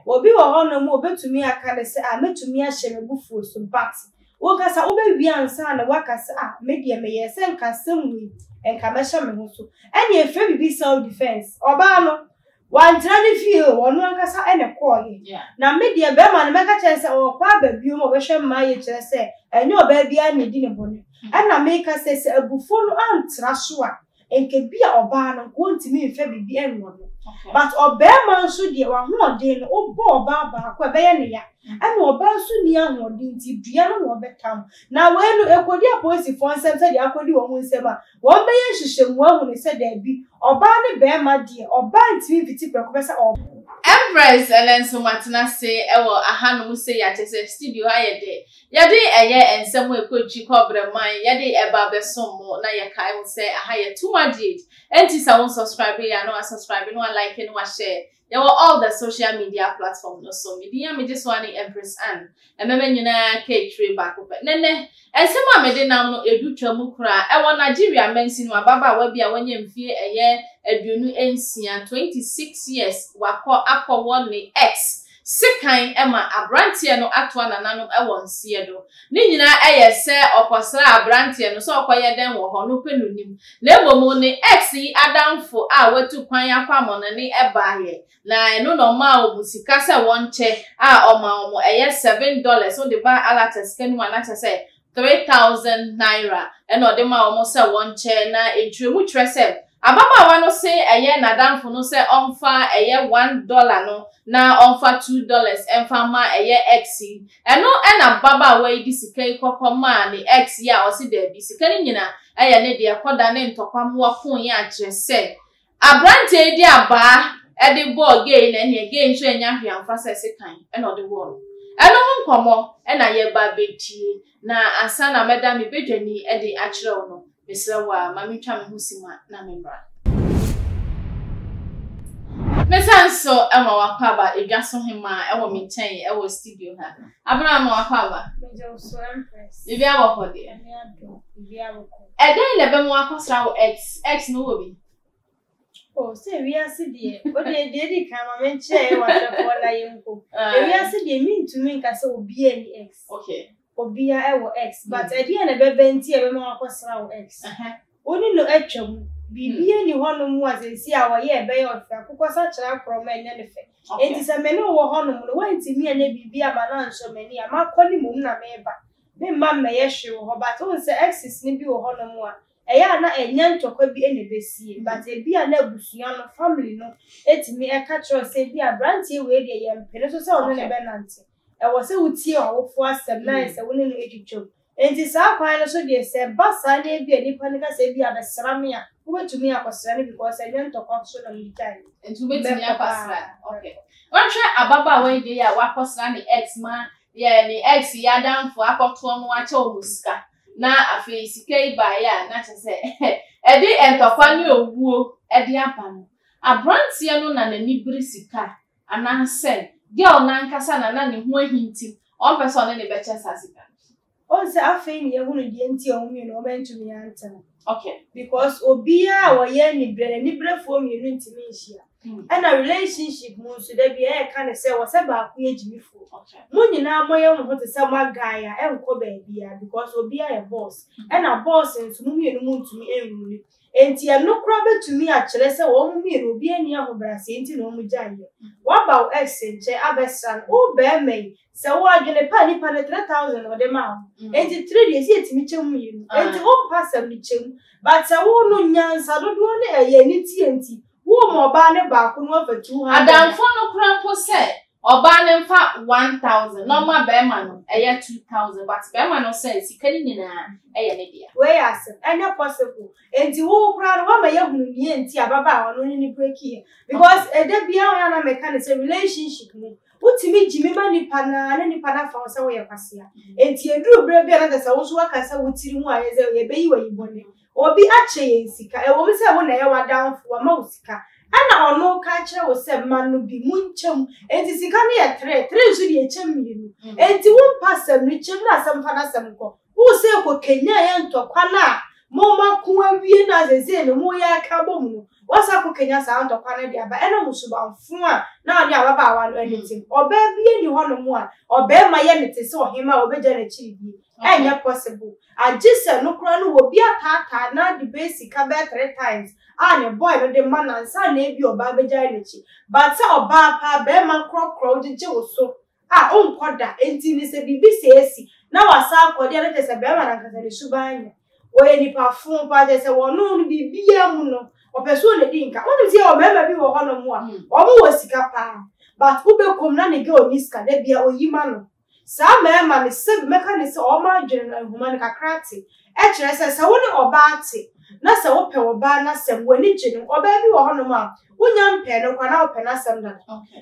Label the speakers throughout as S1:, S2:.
S1: Obi wɔ hɔnom a obetumi aka no sɛ, ah, mɛtumi ahyɛ me bo fuo so, but wonkasa wobɛwie ansa na woaka sɛ, ah, me deɛ meyɛɛ sɛ nka asɛm wei, nka mɛhyɛ me ho so. Ɛnna ɛfrɛ biribi self defense. Ɔbaa no, wantena ne fie o, ɔno ankasa na ɛkɔɔeɛ. Na me deɛ bɛrima no mɛka kyerɛ no sɛ ɔrekɔ aba bio ma ɔbɛhwɛ mmaa yie kyerɛ sɛ ɛnyɛ ɔbaa biara na ɛdi ne bɔne. Ɛnna meka sɛ sɛ abufuo no antra so a, Nka bi a ɔbaa no nka ɔntumi nfa biribi nwɔ no but ɔbarima nso deɛ w'ahoɔden no wobɔ ɔbaa baako a ɛbɛyɛ ne ya ɛna ɔbaa nso nni ahoɔden nti dua no na ɔbɛtam na wei no ɛkɔdi apolisifoɔ nsam sɛdeɛ akɔdi wɔn nsam a wɔn bɛyɛ nhyehyɛmu ahu no sɛ daabi ɔbaa ne barima deɛ ɔbaa ntumi mfiti prɛko pɛ sɛ ɔ.
S2: Empress ɛnɛ nso matena ase wɔ ahanom sei a kyerɛ sɛ studio ha yɛ dɛ Yɛde ɛyɛ nsɛm a ɛkɔ akyi kɔ brɛman, yɛde ɛba bɛsom mo na yɛkae mo sɛ aha yɛ Too Much GH, ɛnti sɛ wo nsubscribe yɛ a na wa subscribe na wa like na wa share. Yɛwɔ all the social media platform no so. Me din a megye so ara ne Empress Anne. Mmɛmɛ nyinaa ka akyire baako pɛ. Nɛnɛ, nsɛm a mede nam no ɛdu twa mu koraa. Ɛwɔ Nigeria mansin mu, ababaawa bi a wanya mfie ɛyɛ 26, 26 years, wakɔ akɔwɔ ne ex Sekan ma aberanteɛ no atoa nananom wɔ nseɛ do. Ne nyinaa yɛ sɛ ɔkɔsraa aberanteɛ no sɛ ɔkɔyɛ dɛn wɔ hɔ no pɛ no nim. Na mmom ne ex yi adamfo a watu kwan akɔ amɔnɔne baeɛ na ɛno na ɔmaa wɔn sika sɛ wɔnkyɛ a ɔmaa wɔn ɛyɛ $7 wode ba alata sika no mu a na kyerɛ sɛ ₦3,000 na ɔde maa wɔn sɛ wɔnkyɛ, na nkyerɛmu kyerɛ sɛ ababaawa no se ɛyɛ n'adamfo no sɛ ɔmfa ɛyɛ $1 no na ɔmfa $2 mfa mma ɛyɛ ex yi. Ɛno na ababaawa yi de sika yi kɔkɔ maa ne ex yi a ɔse daabi, sika no nyina ɛyɛ ne deɛ, kɔda ne ntɔkwa mmoa koeɛ a kyerɛ sɛ Aberanteɛ yi de abaa de bɔɔ gay na ɛneɛ gay nso annya hwee amfa sɛ sekan na ɔde wɔɔ no. Ɛno ho nkɔmmɔ na yɛreba abɛdie na ansa na mɛda me badwani de akyerɛ wo no, mesrɛ wo ara ma mentwa me ho sima na memmra. Mesan nso ma w'akwaaba Edwa so Hemaa wɔ me nkyɛn wɔ studio ha. Abena ma w'akwaaba.
S1: Megye wo so, Empress.
S2: Biribiara wɔ hɔ deɛ?
S1: Nyame adom, biribiara wɔ kɔ.
S2: Ɛdɛn na ɛbɛma woakɔsra wo ex? Ex no wowɔ bi?
S1: Oh, sɛ wiase deɛ, wo deɛ deɛ edi kan ma menkyerɛ yɛ w'ahwɛfoɔ na yɛnkɔ. Ewiase deɛ mentumi nka sɛ obiara nni ex.
S2: Okay.
S1: Obiara ɛwɔ ex, but ɛdeɛn na ɛbɛba nti a ɛbɛma woakɔsra wo ex? Wo ne no atwa mu, biribiara nni hɔnom a seesei a wɔyɛ a ɛbɛyɛ ɔfɛ, akokɔsakyera akorɔma ɛnyɛ ne fɛ. Enti sɛ me ne wo wɔ hɔnom no, woantumi anyɛ biribi amma no ansɔ m'ani a, makɔ ne mmom na mereba. Me mma mmɛyɛ hwee wɔ hɔ but wohu sɛ exes no bi wɔ hɔ nom a ɛyɛ a na ɛnyɛ ntɔkwa bi na ɛbɛsie but ebi a na abusua no family no tumi ɛka kyerɛ wo sɛ ebi a abranteɛ wei deɛ yɛmpene so sɛ ɔne no bɛnante ɛwɔ sɛ wotie w'awofoɔ asɛm na ayɛ sɛ wo ne no twitwa mu enti saa kwan no so deɛ sɛ ɛba saa na ebi a nipa no ka sɛ ebi a bɛsra me a wobɛtumi akɔsra no because ɛnyɛ ntɔkwa so na mode gyaeɛ.
S2: Nti wobɛtumi akɔsra no okay. Wɔnhwɛ ababaawa yi deɛ yi a wakɔsra ne ex ma Yɛ ne ex yi adamfo akɔtoɔ no akyɛ wɔn sika na afei sika yi baeɛ a na kyerɛ sɛ ɛde ntɔkwa ne owuo de aba no, aberanteɛ no na n'ani bere sika anaasɛ girl no ankasa na na ne ho ahinti ɔmpɛ sɛ ɔne ne bɛkyɛ saa sika no.
S1: Wohu sɛ afei na yɛhunu deɛ nti a wɔn mmienu wɔn antumi antena.
S2: Okay.
S1: Because obiara a ɔyɛ anibrɛ no, anibrɛfoɔ mmienu ntumi nhyia. Ɛna relationship mu nso da bi ɛyɛ ne sɛ wɔ sɛ baako yɛ gyimifoɔ. Mo nyinaa moyɛ mo ho te sɛ mo aguy a ɛnkɔ baabiara because obiara yɛ boss. Ɛna boss nso mo mmienu mo ntumi nrule. Enti ɛno koraa bɛtumi akyerɛ sɛ wɔn mmienu obiara nni ahobrɛaseɛ nti na wɔn gyaeɛ. Woaba wo ex nkyɛn abɛsra no, wo barima yi, sɛ wo adwene pa a nipa no 3000 na ɔde maa wo. Enti three deɛ ɛsɛ yɛtumi kyɛ mu mmienu. Enti wompa asɛm no kyɛ mu. But sɛ wo no nyansa dodoɔ ne ɛyɛ aniteɛ nti, woma ɔbaa no baako na wafa 200.
S2: Adamfoɔ no koraa mpo sɛ ɔbaa no mfa 1000 na ɔma barima no ɛyɛ 2000 but barima no sɛ sika no nyinaa ɛyɛ ne dea.
S1: Wei yɛ asɛm, ɛnyɛ possible. Enti wo koraa no woama yɛahunu nea enti a ababaawa no ne no breakiiɛ. Because ɛda biara wɔn a na meka no sɛ relationship mu, wotumi gyimi ma nipa no ara na nipa no afa wo sɛ woyɛ kwasea. Enti ɛduru berɛ bi a na kyerɛ sɛ wo nso woaka sɛ wo tiri ho ayɛ sɛ yɛbɛyi wo ayi bɔne. Obi akyɛ yɛn sika, ɛwom sɛ wo na ɛyɛ w'adamfo, wama wo sika, ɛna ɔno reka akyerɛ wo sɛ ma no bi, monkyɛ mu. Enti sika no yɛ tre, tre nso deɛ ɛkyɛ mmienu. Enti wompa asɛm no, kyɛ mu na asɛm fa n'asɛm nkɔ. Wo sɛ kɔ kanyan yɛn ntɔkwa no a mo mako awie no a seesei no moyɛ aka abom no. Woasan akɔ kenya saa ntɔkwa no de aba ɛnam wo subanfo a na ɔne ababaawa no ani te. Ɔbaa biara nni hɔnom a ɔbarima yɛ no te sɛ ɔhemmaa a obegya n'akyiri die. Ɛnyɛ possible. Agye sɛ no koraa no obi ataataa no ade bɛyɛ sika bɛyɛ 3 times a ne boy no de ma no ansa na ebia ɔbaa bɛgyae n'akyi. But sɛ ɔbaa paa barima korɔkorɔ wo gyegye wo so a ɔnkɔ da. Enti no sɛ biribi sɛɛ asi na wasan akɔ deɛ a na kyerɛ sɛ barima no ankasa ne suban nyɛ. Wɔyɛ nnipa fo paa kyerɛ sɛ wɔno no biribiara mu no ɔpɛ sɛ ɔna di nka. Wonim sɛ yɛwɔ mmarima bi wɔ hɔnom a wɔn wɔ sika paa but wobɛkɔm na ne girl nni sika da bia ɔyi ma no. Saa mmarima no sɛbi mɛka ne sɛ wɔn adwene no nhoma no kakra te. Ɛkyerɛ sɛ sɛ wo ne ɔbaa te na sɛ wopɛ ɔbaa n'asɛm w'ani gye no ɔbaa bi wɔ hɔnom a wonya mpɛɛ no koraa na wopɛ n'asɛm dada.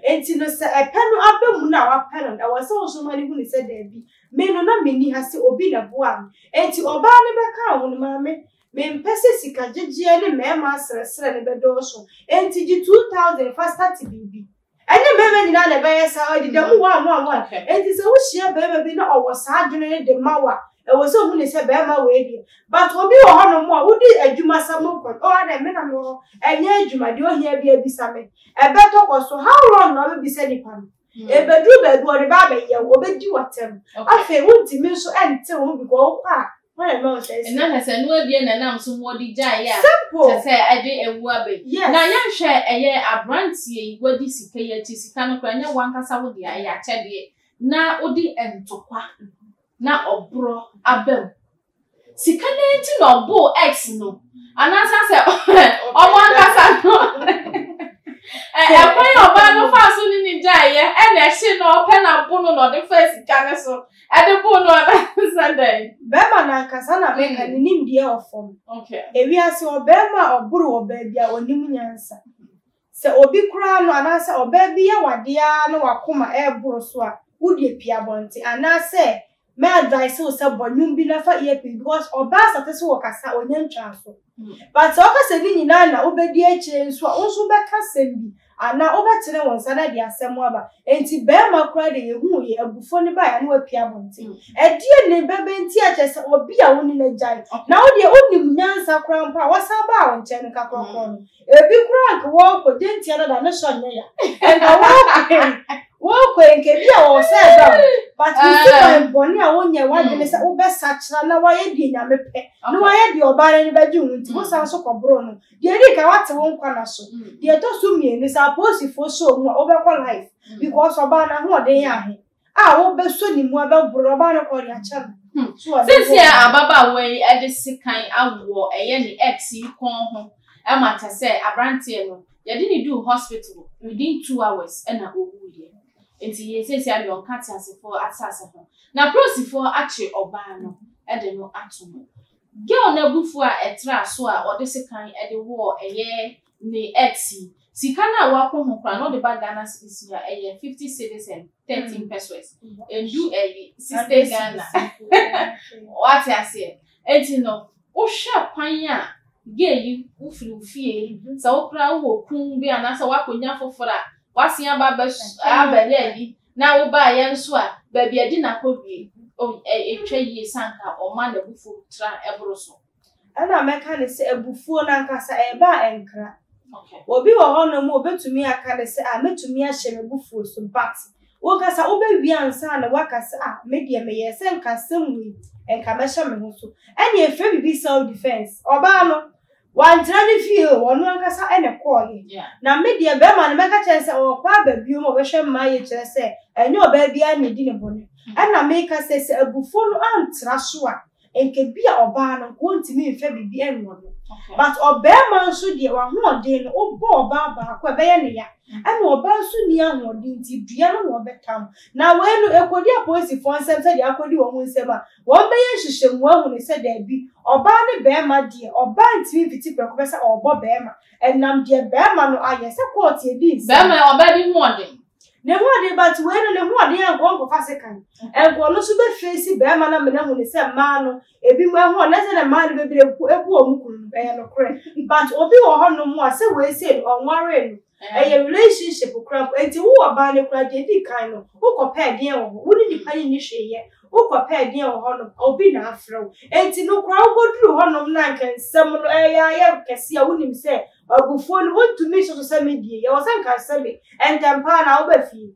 S1: Enti no sɛ ɛpɛ no aba mu no a wapɛ no no ɛwɔ sɛ wo nso ma no hu ne sɛ daabi me no na menni ha sɛ obi na ɛboaa me. Enti ɔbaa no bɛkaa ho no maame mempɛ sɛ sika gyegyeɛ ne mmarima asrɛsrɛ no bɛdɔɔso. Enti gye 2000 fa start biribi. Ɛnyɛ mmarima nyinaa na ɛbɛyɛ saa ɛdeda mu one one one. Enti sɛ wohyia barima bi na ɔwɔ saa adwene no de ma wo a ɛwɔ sɛ ohu ne sɛ barima wei deɛ. But obi wɔ hɔnom a wodi adwuma sɛ mo nkɔ oh adɛn me na mewɔ hɔ ɛnyɛ adwuma deɛ ohia bi abisa me. Ɛbɛtɔ kɔ so how long na wobɛbisa nipa no? Ebeduru baabi ɔde ba abɛyɛ wo obedi w'atɛm. Afei wontumi nso ɛnte wo ho because wokɔ a wɔn na ɛma wo sɛ
S2: ɛna sɛ sɛ no abie na nam so mu ɔde gyae a
S1: Simple.
S2: kyɛ sɛ ɛde ewu aba yi.
S1: Yes.
S2: Na yɛnhwɛ ɛyɛ aberanteɛ yi wadi sika yi akyi sika no koraa nyɛ wankasa wo deɛ ɛyɛ akyɛdeɛ na wode ntokwa na ɔborɔ aba mu. Sika no nti na ɔboo ex no anaasɛ sɛ ɔmo ankasa no ɛkwan a ɔbaa no fa so ne ne gyaeɛ ɛna ɛhye na ɔpɛ na bo no na ɔde fa sika no so ɛde bo no anaasɛ dɛn.
S1: Bɛrima nankasa na meka ne nimdeɛ wɔ fam. Ewiase ɔbɛrima a ɔboro wɔ baabi a onim nyansa. Sɛ obi koraa no anaasɛ ɔbaa bi yɛ wadeɛ ara na wakoma ɛreboro so a wode pia abɔnten anaasɛ mɛ advice wo sɛ bɔ nnwom bi na fa earpiece because ɔbaa sate so wɔ kasa onya ntwa so. But sɛ ɔkasa ne nyinaa na wobɛdi akyire nso a wo nso wobɛka asɛm bi anaa wobɛtene wo nsa na de asɛm aba. Enti bɛrima koraa de yɛhuu yɛ abufuo no baeɛ a na wapia abɔnten. Ɛdeɛ ne bɛbɛ nti a kyerɛ sɛ obi a wo ne no agyae na wo deɛ wonim nyansa koraa mpo a wasan baa wo nkyɛn no ka korɔkorɔ no. Ebi koraa nka wɔkɔ gye ntia dada ne sɔ nyɛ ya. Nka wɔkɔ wɔkɔ nka ebi a wɔwɔ sɛ ɛda o. But wo suban bɔne a wonyɛ w'adwene sɛ wobɛsakyera na woayɛ deɛ Nyame pɛ na woayɛ deɛ ɔbaa no ani bɛgye wo ho nti wosan so kɔboro no. Deɛ edi kan woate wo nkwa na so. Deɛ ɛtɔ so mmienu sɛ apolisifoɔ sɔ mu a wobɛkɔ life because ɔbaa no ahoɔden yɛ ahe a wobɛsɔ ne mu abɛboro ɔbaa no kɔ ɔde akyɛ no. So ɔde
S2: Sisi a ababaawa yi de sekan awɔ ɛyɛ ne ex yi kɔn ho ɛma kyɛ sɛ aberanteɛ no yɛde ne duu hospital within 2 hours ɛna owuiɛ. Nti yɛ sisi a deɛ ɔnka te asefoɔ asase ho. Na polisifoɔ akye ɔbaa no ɛde no ato mu. Girl no abufuo a ɛtra so a ɔde sekan ɛde wɔɔ ɛyɛ ne ex yi. Sika no a wakɔ ho koraa na ɔde ba Ghana cedis a ɛyɛ 50 cedis and 13 pesewas. Ndu ɛyi 60 Ghana. Wate aseɛ. Enti no, wohwɛ kwan a gay yi wofiri wo fie sɛ wokora wowɔ kun bi anaasɛ woakɔnya foforɔ a wasen aba abɛyɛ ayi na wobaayɛ nso a baabi adi na akɔwie ɛtwa yie sanka ɔma n'abufuo tra ɛboro so.
S1: Ɛna mɛka ne sɛ abufuo no ankasa ɛba a ɛnkra. Obi wɔ hɔnom a obetumi aka ne sɛ a mɛtumi ahyɛ m'abufuo so but wonkasa wobɛwie ansa na woaka sɛ a me deɛ meyɛ sɛ nka asɛm wei nka mɛhyɛ me ho so. Ɛne ɛfrɛ biribi self defence. Ɔbaa no wantena ne fie o ɔno ankasa ɛna kɔɔyɛ. Na me deɛ bɛrima no mɛka kyerɛ sɛ ɔkɔ aba bio ma ɔbɛhwɛ mmaa yɛ kyerɛ sɛ ɛnyɛ ɔbaa biara na edi ne bɔne. Ɛna meka sɛ sɛ abufuo no antra so a nka bi a ɔbaa no nka ɔntumi mfa biribi ɛnwɔ no. But ɔbɛrima nso deɛ wahoɔden no wobɔ ɔbaa baako a ɛbɛyɛ ne ya. Ɛna ɔbaa nso ni ahoɔden nti dua no na ɔbɛtam. Na wei no ekodi apolisifoɔ nsɛm sɛdeɛ akɔdi wɔn nsɛm a wɔn bɛyɛ nhyehyɛmu ahu ne sɛ daabi ɔbaa ne bɛrima deɛ ɔbaa ntumi mfiti prɛko pɛ sɛ ɔrebɔ bɛrima. Ɛnam deɛ bɛrima no ayɛ sɛ court edi nsɛm.
S2: Bɛrima ɔbaa bi ho ɔden.
S1: Ne ho ɔden but wei no ne ho ɔden ankɔ nkɔfa sekan. Ɛnkɔ no nso bɛfeesi bɛrima no amena hu ne sɛ mmaa no ebi mu ɛho ɔden sɛ na mmaa no bebree ebu wɔn kunu no ɛyɛ nokorɛ. But obi wɔ hɔnom a sɛ wei sei no ɔnwaree no. Ɛyɛ relationship koraa mpo. Enti wo ɔbaa no koraa deɛ edi kan no, wokɔpɛ ɛdeɛn wɔ hɔ? Wo ne nipa no nni hwee yɛ. Wokɔpɛ ɛdeɛn wɔ hɔnom? Obi na afrɛ wo. Enti no koraa wokɔduru hɔnom na anka nsɛm no ɛyɛ ayɛ kɛse a wonim sɛ abufuo no wontumi nhyɛ so sɛ medie. Ɛwɔ sɛ nka sɛbe ntɛm paa na woba fie.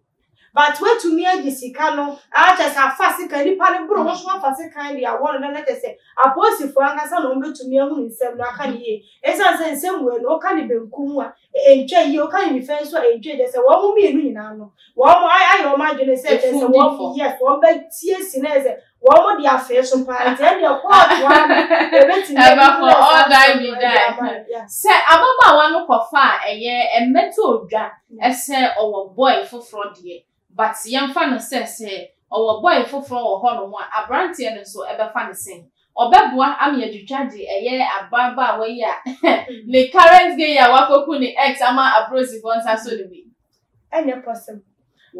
S1: But woatumi agye sika no aa kyerɛ sɛ afa sekan nipa no boro wo so afa sekan de awɔ no na na kyerɛ sɛ apolisifoɔ ankasa na wɔbɛtumi ahunu nsɛm no aka no yie. Ɛsiane sɛ nsɛm wei no woka no benkum mu a ɛntwa yie, woka no nifa nso a ɛntwa yie, kyerɛ sɛ wɔn mmienu nyinaa no wɔn ayɛ wɔn adwene sɛ kyerɛ sɛ wɔn yes wɔn bɛtie si na sɛ wɔn de afee so paa nti ɛnneɛ kɔɔto ara na ɛbɛtumi
S2: Ɛbɛkɔ all die be die. Sɛ ababaawa no kɔfa a ɛyɛ mmɛtɔ odwa sɛ ɔwɔ boy foforɔ deɛ but yɛmfa no sɛ sɛ ɔwɔ boy foforɔ wɔ hɔnom a abranteɛ no nso ɛbɛfa no sɛn? Ɔbɛboa ama yɛatwitwa de ɛyɛ ababaawa yi a ne current gay yi a wakɔku ne ex ama apolisifoɔ nsa so no bi?
S1: Ɛnyɛ possible.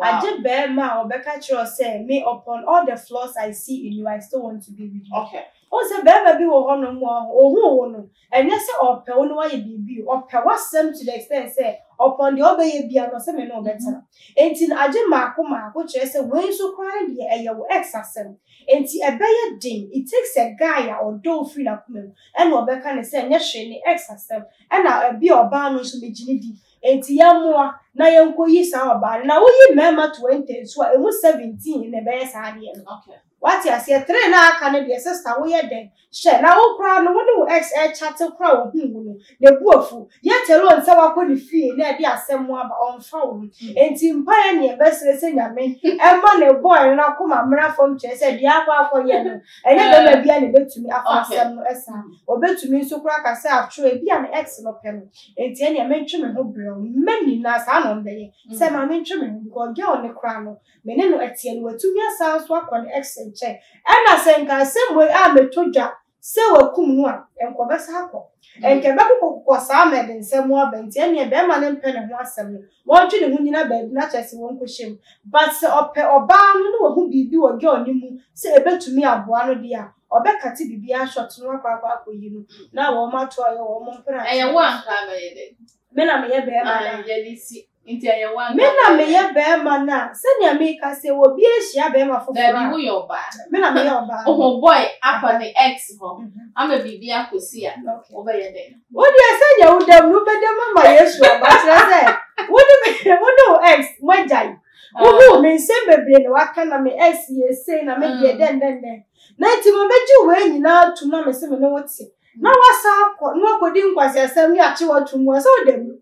S1: Agye barima a ɔbɛka kyerɛ wo sɛ me upon all the flaws I see in you I still want to be with you.
S2: Okay.
S1: Wohu sɛ barima bi wɔ hɔnom a ohuu wo no, ɛnyɛ sɛ ɔpɛ wo na wayɛ biribi o, ɔpɛ w'asɛm to the extent sɛ upon deɛ ɔbɛyɛ biara no ɔsɛ me ne wo bɛtena. Enti no agye mmaako mmaako kyerɛ sɛ wei nso koraa no deɛ ɛyɛ wo ex asɛm. Enti ɛbɛyɛ den, it takes a guy a ɔdɔ wo firi n'akoma mu ɛna ɔbɛka no sɛ ɛnyɛ hwee ne ex asɛm ɛna ɛbi a ɔbaa no nso megye no di. Enti yɛmmoa na yɛnkɔyi saa ɔbaa no. Na woyi mmarima 20 nso a, ɛmu 17 na ɛbɛyɛ saa adeɛ no.
S2: Okay.
S1: Wate aseɛ? Three no a aka no deɛ, sister woyɛ dɛn? Hwɛ, na wo koraa no, wo ne wo ex ɛrekyate koraa a ɔhuu wo no, ne bo afu. Yet alone sɛ woakɔ ne fie na ɛde asɛm aba, ɔmfa wo ho. Enti mpaeɛ ne yɛbɛsrɛ sɛ Nyame mma ne boy no n'akoma mmra fam kyerɛ sɛ deɛ akɔ akɔyɛ no, ɛnyɛ bɛrima biara na ɛbɛtumi afa asɛm no saa. Ɔbɛtumi nso koraa aka sɛ after all, ebia ne ex no pɛ no. Enti ɛneɛ mentwe me ho brɛ wo. Mma nyinaa saa na ɔmbɛyɛ. Sɛ ma mentwe me ho because girl no koraa no me ne no ɛteɛ no watumi asan nso akɔ ne ex nkyɛn. Ɛna sɛ nka asɛm wei a meto dwa sɛ wakum no a nka ɔbɛsan akɔ. Nka ɛbɛkokɔkokɔ saa ma ɛde nsɛm aba nti ɛneɛ bɛɛma no mpɛ ne ho asɛm no wɔntwe ne ho nyina baabi na kyerɛ sɛ wɔnkɔhyɛ mu. But sɛ ɔpɛ ɔbaa no na wahu biribi wɔ girl no mu sɛ ɛbɛtumi aboa no deɛ a Ɔbɛkate biribiara short no akɔ akɔ akɔyi no na wɔn ato ayɛ wɔn mpena.
S2: Ɛyɛ wo anka bɛyɛ dɛ.
S1: Me na meyɛ bɛrima no a.
S2: Yɛde si nti ɛyɛ wo anka.
S1: Me na meyɛ bɛrima no a sɛnea meka sɛ obi ahyia bɛrima foforɔ a.
S2: Daabi woyɛ ɔbaa.
S1: Me na meyɛ ɔbaa.
S2: Oho boy akɔ ne ex hɔ ama biribi akɔsi a wobɛyɛ dɛn.
S1: Wo deɛ sɛnea woda mu no wobɛda mu ama Yesu aba kyerɛ sɛ wo ne wo ne wo ex moagyae. Wohuu me nsɛm bebree na waka na me ex yɛ sei na me deɛ dɛn dɛn dɛn. Na nti mabɛgye wei nyinaa atum na mese me ne wo te. Na wasa akɔ na wakɔdi nkwaseasɛm ne akye watum mu a sɛ woda mu.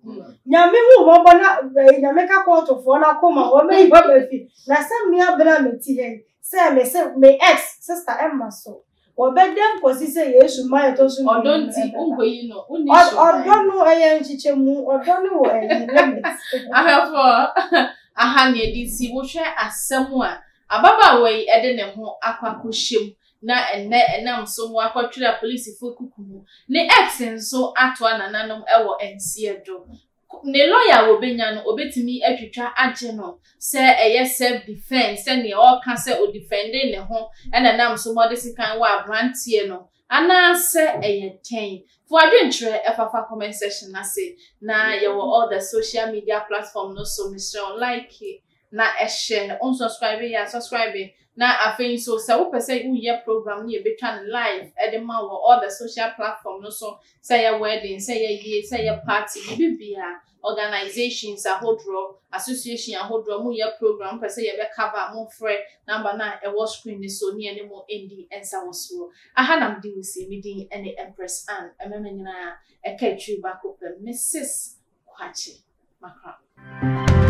S1: Nyame hu mmɔbɔ na Nyame ka kɔɔtofoɔ no akoma wɔmɛyi waba fi. Na sɛ mmea bena mete ha yi sɛ mese me ex sister ɛmma so. Wɔbɛdam kɔsi sɛ Yesu mma a ɛtɔ so mmienu
S2: no
S1: bɛba.
S2: Ɔdɔ nti, wonkɔyi no. Wonni suban.
S1: Ɔdɔ no, ɛyɛ nkyekyɛmu. Ɔdɔ no wɔ ɛyi, limit.
S2: Ahwɛfoɔ, aha na yɛde si. Wohwɛ asɛm a ababaawa yi de ne ho akɔ akɔhyɛ mu na ɛnnɛ ɛnam so ma wakɔtwere apolisifoɔ kuku mu. Ne ex nso atoa nananom wɔ nseɛ do. Ne lɔya a wɔbɛnya no, ɔbɛtumi atwitwa agye no sɛ ɛyɛ self defence, sɛdeɛ ɔreka sɛ ɔdifɛnde ne ho na ɛnam so ma ɔde sekan wɔ aberanteɛ no, anaasɛ ɛyɛ dɛn? Fa w'adwenkyerɛ fa fa comment section no ase, na yɛwɔ all the social media platform no so, mesrɛ wo like na hyɛ, wo nsubscribe yɛ a subscribe, na afei nso sɛ wopɛ sɛ woyɛ program no yɛbɛtwa no live de ma wɔ all the social platform no so, sɛ ɛyɛ wedding, sɛ ɛyɛ yie, sɛ ɛyɛ party, biribi biara, organisations ahodoɔ, association ahodoɔ, moyɛ program, mopɛ sɛ yɛbɛ cover a, momfrɛ number no a ɛwɔ screen no so ne yɛne mo ndi nsawɔsoɔ. Aha na mede wo sie, me din ne Empress Ann, mmarima nyinaa ɛka akyiri baako pɛ, Mrs. Kwakye Makram.